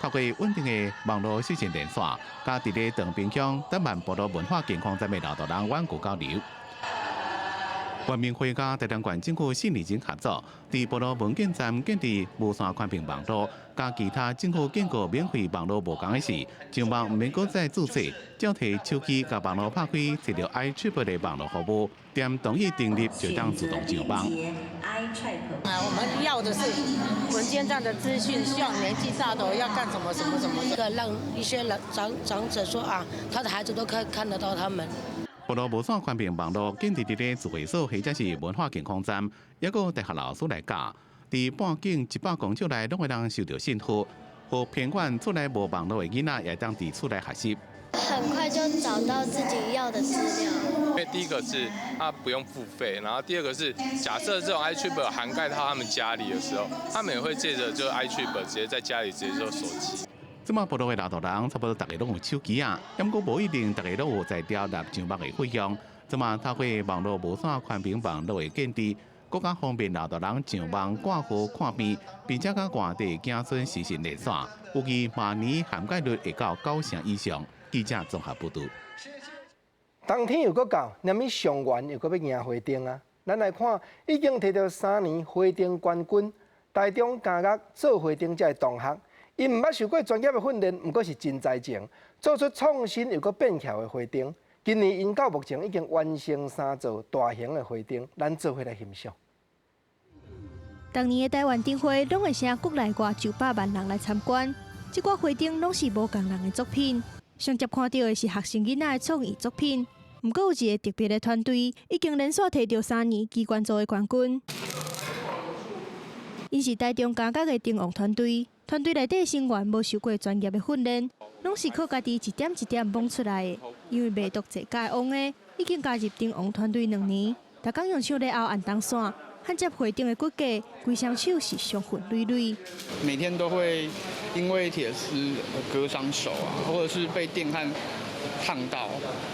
透過穩定的網路實現連線，佮佇咧長濱鄉德曼部落文化健康站的老大人遠距交流。原民會佮台東縣政府4年前合作，佇部落文健站建置無線寬頻網路，佮其他政府建構免費網路無仝的是，上網毋免閣再註冊，只提手機共網路拍開，設著 iTrip 的網路服務，點同意訂立就當自動上網。
啊，我們要的是文件站的資訊，希望年紀大的要幹什麼什麼什麼，這個讓一些老長長者說啊，他的孩子都可以看得到他們。
部落無線寬頻網路建置佇咧指揮所或者是文化健康站，抑閣大學老師來教，佇半徑100公尺內攏會當收著信號，予偏遠厝內無網路的囡仔也當佇厝內學習。
很快就找到自己要的資料。
因為第一個是他不用付費，然後第二個是假設這種 iTrip 涵蓋到他們家裡的時候，他們也會借著就 iTrip 直接在家裡直接做手機。
這馬部落的老大人差不多逐家攏有手機啊，毋過無一定逐家攏有在繳納上網的費用。這馬透過網路無線寬頻網路的建置，閣較方便老大人上網掛號看病，並且佮外地子孫實時連線，預計明年涵蓋率會到9成以上。記者綜合報導。
冬天又閣到，連物上元又閣欲贏花燈啊！咱來看，已經提著3年花燈冠軍，台中嘉樂做花燈這个同學，𪜶毋捌受過專業的訓練，毋過是真才情，做出創新又閣變巧的花燈。今年𪜶到目前已經完成三座大型的花燈，咱做伙來欣賞。
逐年的台灣燈會攏會吸引國內外900萬人來參觀，這寡花燈攏是無仝人的作品。上捷看著的是學生囡仔的創意作品。毋過有一個特別的團隊，已經連續提著3年機關組的冠軍。𪜶是台中嘉樂的燈王團隊，團隊內底成員無受過專業的訓練，攏是靠家己一點一點摸出來的。因為袂讀這屆王的，已經加入燈王團隊2年，逐工用手咧拗按銅線，焊接花燈的骨架，規雙手是傷痕累累。
每天都會因為鐵絲割傷手啊，或者是被電焊燙到，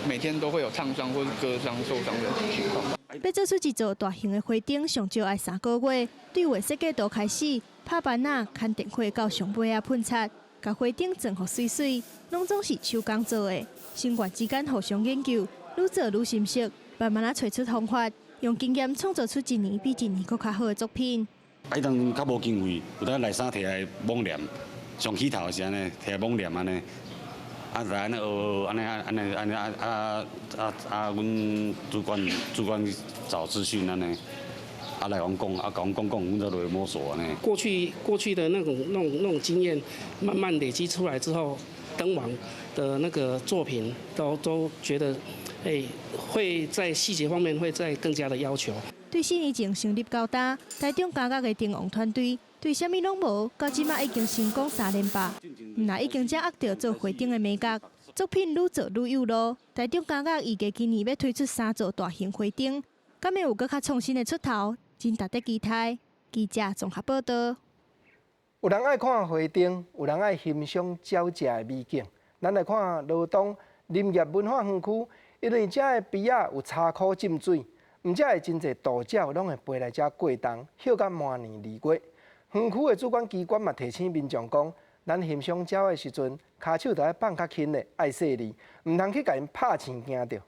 每天都會有燙傷或是割傷受傷的情況。
欲做出一座大型的花燈，上少愛3個月。對畫設計圖開始，拍板仔、牽電火到上尾仔噴漆，共花燈裝予媠媠，攏總是手工做的。成員之間互相研究，愈做愈心熟，慢慢仔揣出方法，用經驗創造出一年比一年閣較好的作品。
啊，彼當較無經費，有當內衫提來摸黏，上起頭是按呢，提來摸黏按呢。啊，就按呢學，按呢按呢按呢啊啊啊啊！阮主管主管找資訊按呢，啊來阮講，啊共阮講講，阮才落去摸索按呢。
過去的那種經驗，慢慢累積出來之後，燈王的那個作品都覺得，欸，會在細節方面會再更加的要求。
對4年前成立到今，台中嘉樂的燈王團隊，對啥物攏無，到這馬已經成功3連霸，毋但已經掌握著做花燈的眉角，作品愈做愈有路。台中感覺預計今年欲推出三座大型花燈，敢會有閣較創新的出頭，真值得期待。記者綜合報道。
有人愛看花燈，有人愛欣賞鳥食的美景。咱來看羅東林業文化園區，因為遮的埤仔有柴箍浸水，毋才會真濟渡鳥攏會飛來遮過冬，歇到明年2月。園區的主管機關嘛提醒民眾講，咱欣賞鳥的時陣，跤手著愛放較輕的，愛細膩，毋通去共𪜶拍青驚著。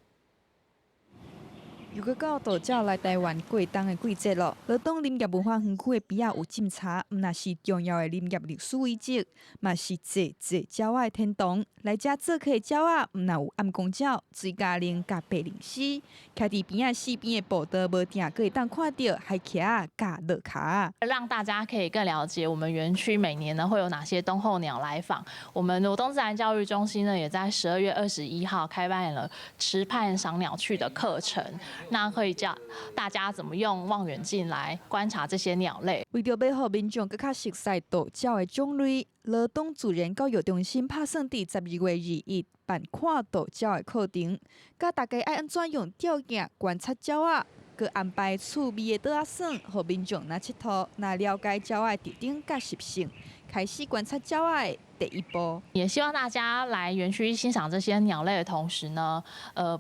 又閣到渡鳥來台灣過冬的季節囉。羅東林業文化園區的埤仔有浸柴，毋但是重要的林業歷史遺跡，嘛是濟濟鳥仔的天堂。來遮做客的鳥仔，毋但有頷公鳥、水嘉玲佮白鷺鷥，徛佇埤仔四邊的步道，無定閣會當看著海鵲佮駱跤。
讓大家可以更了解我們園區每年呢會有哪些冬候鳥來訪。我們羅東自然教育中心呢，也在12月21號開辦了池畔賞鳥趣的課程。那可以教大家怎麼用望遠鏡來觀察這些鳥類。
為著欲予民眾閣較熟悉渡鳥的種類，羅東自然教育中心拍算佇12月21辦看渡鳥的課程，教大家愛按怎用吊鏡觀察鳥仔，閣安排趣味的桌仔耍，予民眾若𨑨迌，若了解鳥仔的特徵佮習性，開始觀察鳥仔的第一步。
也希望大家來園區欣賞這些鳥類的同時呢，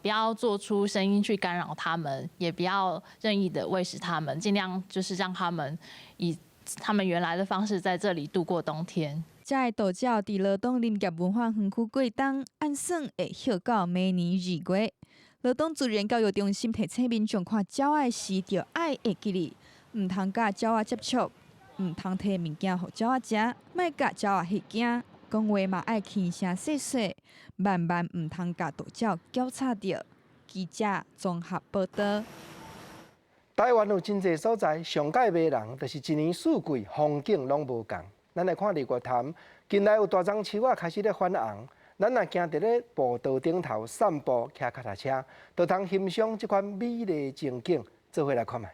不要做出聲音去干擾它們，也不要任意的餵食它們，盡量就是讓它們以他們原來的方式在這裡度過冬天。
遮的渡鳥佇羅東林業文化園區過冬，按算會歇到明年2月。羅東自然教育中心提醒民眾看鳥仔時，著愛會記得，毋通佮鳥仔接觸，毋通提物件予鳥仔食，莫共鳥仔嚇驚。講話嘛愛輕聲細細，萬萬毋通共渡鳥攪吵著。記者綜合報道。
台灣有真濟所在，上蓋迷人，就是一年四季風景攏無仝。咱來看日月潭，近來有大樟樹仔開始咧翻紅。咱若行佇咧步道頂頭散步、騎腳踏車，就通欣賞這款美麗情景。做伙來看覓。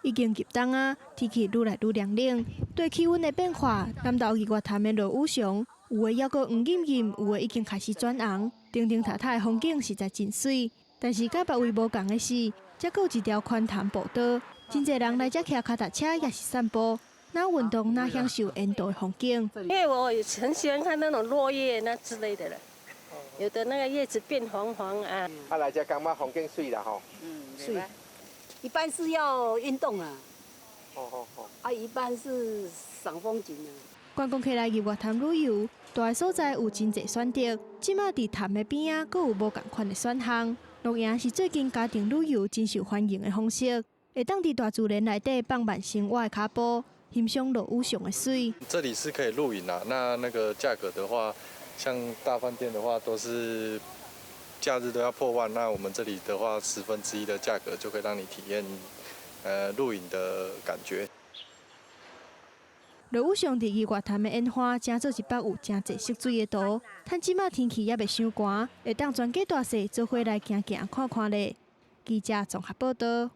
已經入冬啊，天氣愈來愈涼冷。對氣溫的變化，南投日月潭的落羽松，有的猶閣黃陰陰，有的已經開始轉紅。亭亭塔塔的風景實在真媠。但是佮別位無仝的是，遮閣有一條寬潭步道，真濟人來遮騎腳踏車抑是散步，若運動若享受沿途的風景。
因為我很喜歡看那種落葉那之類的了，有的那個葉子變黃黃啊。
啊，來遮感覺風景媠啦吼。
嗯，媠。一半是要運動啊，
哦哦哦，
啊，一半是賞風景啊。
觀光客來日月潭旅遊，蹛的所在有真濟選擇。這馬佇潭的邊仔，閣有無仝款的選項。露營是最近家庭旅遊真受歡迎的方式，會當佇大自然內底放慢生活的跤步，欣賞落羽松的媠。
這裡是可以露營啊，那那個價格的話，像大飯店的話都是假日都要破萬，那我們這裡的話，1/10的價格就可以讓你體驗，露營的感覺。
落羽松佇日月潭的演化，成做一幅有誠濟色水的圖。趁這馬天氣猶袂傷寒，會當全家大細做伙來行行看看咧。記者綜合報道。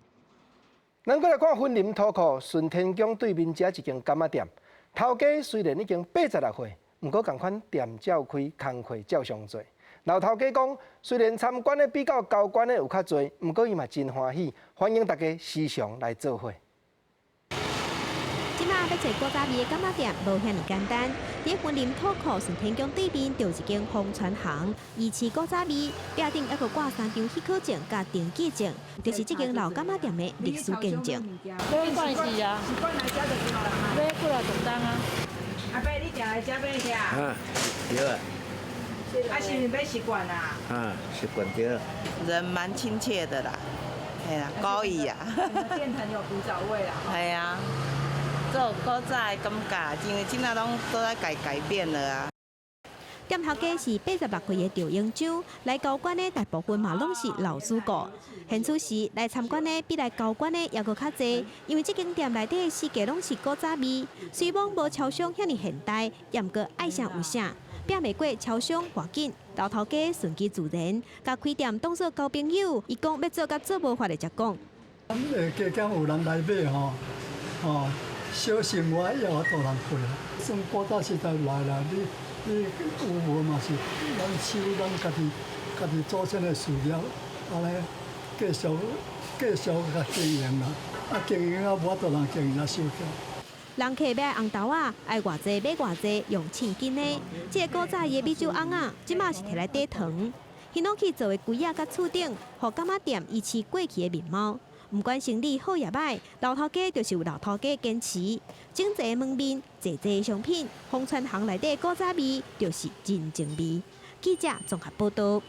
咱閣來看雲林土庫順天宮對面遮一間柑仔店，頭家雖然已經86歲，毋過仝款店照開，工課照常做。老頭家講，雖然參觀的比較高官的有較濟，毋過伊嘛真歡喜，歡迎大家時常來做伙。
這馬欲揣古早味的柑仔店，無遐爾簡單。佇雲林土庫順天宮對面，就有一間豐川行，維持古早味，壁頂猶閣掛三張許可證佮登記證，就是這間老柑仔店的歷史見證。
買慣勢啊，買過來就當啊。
阿伯，你定來遮買啥？
啊，對啊。
啊，是毋是買習慣啊？
啊，習慣對。
人蠻親切的啦，嘿啦，古意啊。
店很有古早味啦。
係啊。做古早的感覺，因為這馬攏都在改變了啊。
店頭家是86歲的趙英章，來交關的大部分嘛攏是老主顧。現此時來參觀的比來交關的猶閣較濟，因為這間店內底的設計攏是古早味，雖罔無超商遐爾現代，毋過愛啥有啥，拼袂過超商偌緊。老頭家順其自然，共開店當做交朋友，伊講欲做佮做無法的才講。
咁加減有人來買吼，哦。小生活也有多人過啦，算古早時代來啦，你你有無嘛是咱守咱家己家己祖先的事業，按呢繼續繼續共經營啦。啊，經營啊，無法度人經營啊，收起。
人客欲愛紅豆仔，愛偌濟買偌濟，用稱斤的。這个古早的米酒甕仔，這馬是提來貯糖。ヒノキ做的櫃仔佮厝頂，予柑仔店維持過去的面貌。毋管生理好抑䆀，老頭家就是有老頭家堅持。整齊門面，濟濟商品，豐川行內底古早味就是人情味。記者綜合報導。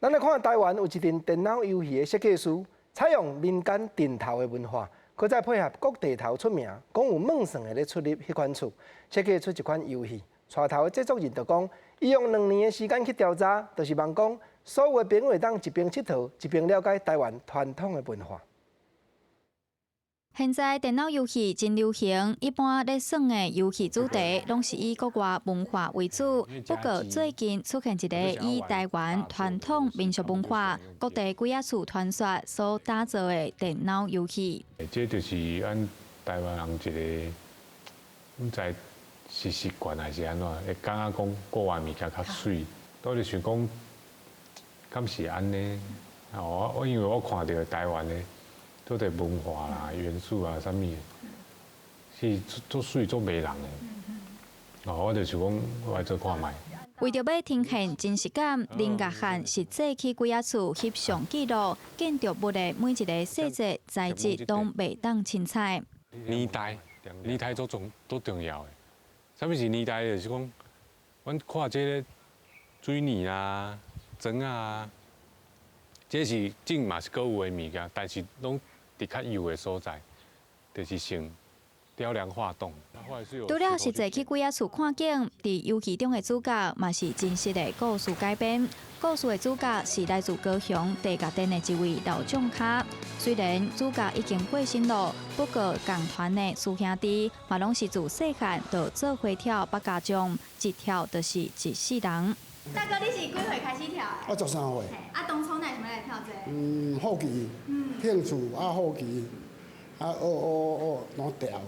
咱來看台灣有一陣電腦遊戲的設計師，採用民間陣頭的文化，閣再配合國地頭出名，講有夢算的咧出入彼款厝，設計出一款遊戲。帶頭的製作人就講，伊用2年的時間去調查，就是望講所有的朋友會當一邊𨑨迌，一邊了解台灣傳統的文化。
現在電腦遊戲真流行，一般咧耍的遊戲主題攏是以國外文化為主。不過最近出現一個以台灣傳統民俗文化、各地鬼仔厝傳說所打造的電腦遊戲。
這就是阮台灣人一個，毋知是習慣還是按怎，會感覺講國外物件較媠。我就想講，敢是按呢？我我因為我看著台灣的。做佇文化啦、元素啊，啥物，是足媠、足迷人的。哦，我就想講，我來做看覓。
為著欲呈現真實感，林岳漢實際去鬼仔厝翕相記錄，建築物的每一個細節材質攏袂當凊彩。
年代，年代足重足重要的。啥物是年代？就是講，阮看這个水泥啊、磚啊，這是種嘛是閣有的物件，但是攏佇較幼的所在，就是成雕梁畫棟。
除了實際去鬼仔厝看景，佇遊戲中的主角嘛是真實的故事改編。故事的主角是來自高雄地甲店的一位老將跤。雖然主角已經過身了，不過仝團的師兄弟嘛攏是自細漢就做伙跳八家將，一跳就是一世人。
大哥，你是幾歲開始跳？
我13歲。
啊，當初哪會想欲來跳這个？
嗯，好奇，興趣啊，好奇，啊，學學學，攏跳的。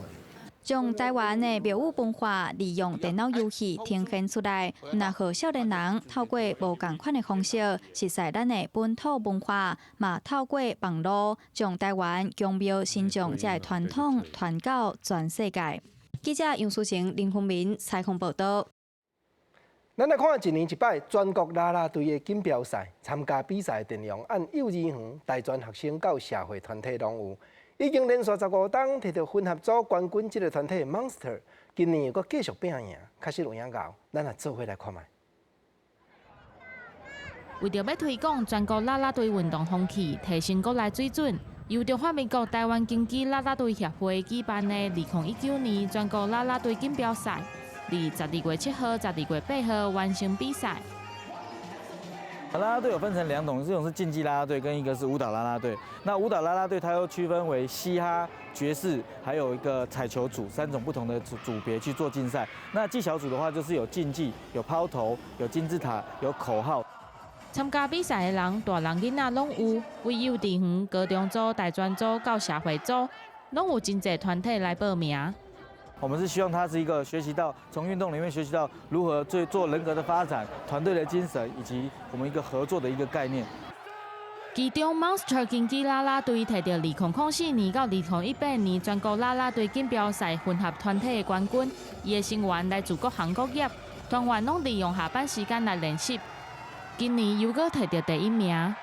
將台灣的廟宇文化利用電腦遊戲呈現出來，毋但予少年人透過無仝款的方式，熟悉咱的本土文化，嘛透過網路將台灣宮廟神將這个傳統傳到全世界。記者楊淑晴、林宏明採訪報導。
咱來看一年一擺全國啦啦隊的錦標賽，參加比賽的陣容按幼兒園、大專學生到社會團體攏有。已經連續15冬摕著混合組冠軍，這个團體 Monster 今年又閣繼續拼贏，確實有影𠢕。咱來做伙來看覓。
為著欲推廣全國啦啦隊運動風氣，提升國內水準，由中華民國台灣拳擊啦啦隊協會舉辦的2019年全國啦啦隊錦標賽，佇12月7號、12月8號完成比賽。
啦啦隊有分成兩種，一種是競技啦啦隊，跟一個是舞蹈啦啦隊。那舞蹈啦啦隊它又區分為嘻哈、爵士，還有一個彩球組三種不同的組組別去做競賽。那技巧組的話，就是有競技、有拋投、有金字塔、有口號。
參加比賽的人，大人囡仔攏有，為幼稚園、高中組、大專組到社會組，攏有真濟團體來報名。
我們是希望他是一個學習到從運動裡面學習到如何做做人格的發展、團隊的精神以及我們一個合作的一個概念。
其中，Monster 拳擊啦啦隊摕著2004年到2018年全國啦啦隊錦標賽混合團體的冠軍。伊的成員來自各行各業，團員攏利用下班時間來練習。今年又閣摕著第一名。
啊，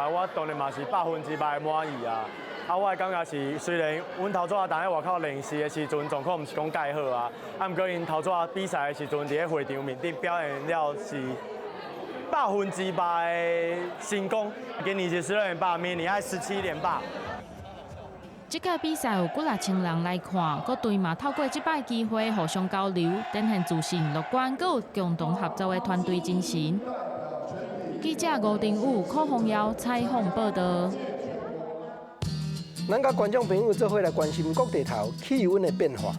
我當然嘛是100%的滿意啊！啊，我的感覺是，雖然阮頭拄仔佇咧外口練習的時陣狀況毋是講蓋好啊，啊，毋過𪜶頭拄仔比賽的時陣，佇咧會場面頂表現了是100%的成功。今年是16連霸，明年愛17連霸。
這屆比賽有幾若千人來看，各隊嘛透過這擺機會互相交流，展現自信、樂觀，閣有共同合作的團隊精神。記者吳定武、柯宏耀採訪報導。
咱佮觀眾朋友做伙來關心各地頭氣溫的變化。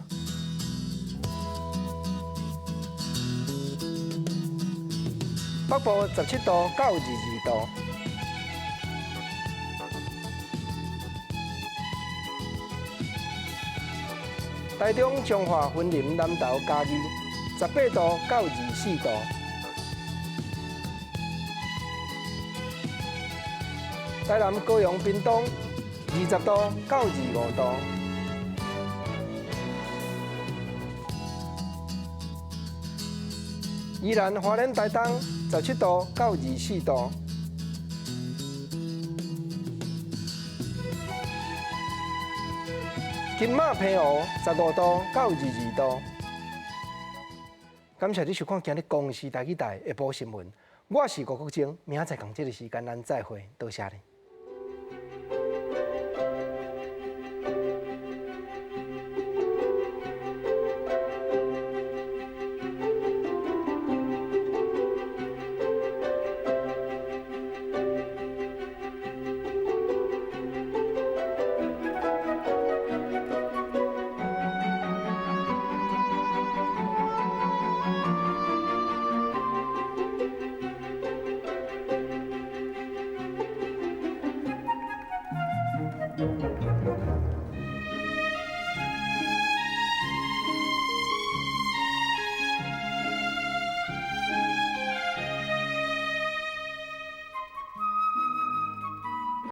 北部17度到22度。台中彰化雲林南投嘉義18度到24度。台南高雄屏東20度到25度。宜蘭花蓮台東17度到24度。金馬澎湖15度到22度。感謝你收看今日公視台語台下晡新聞，我是吳國晶，明仔載仝這个時間咱再會，多謝你。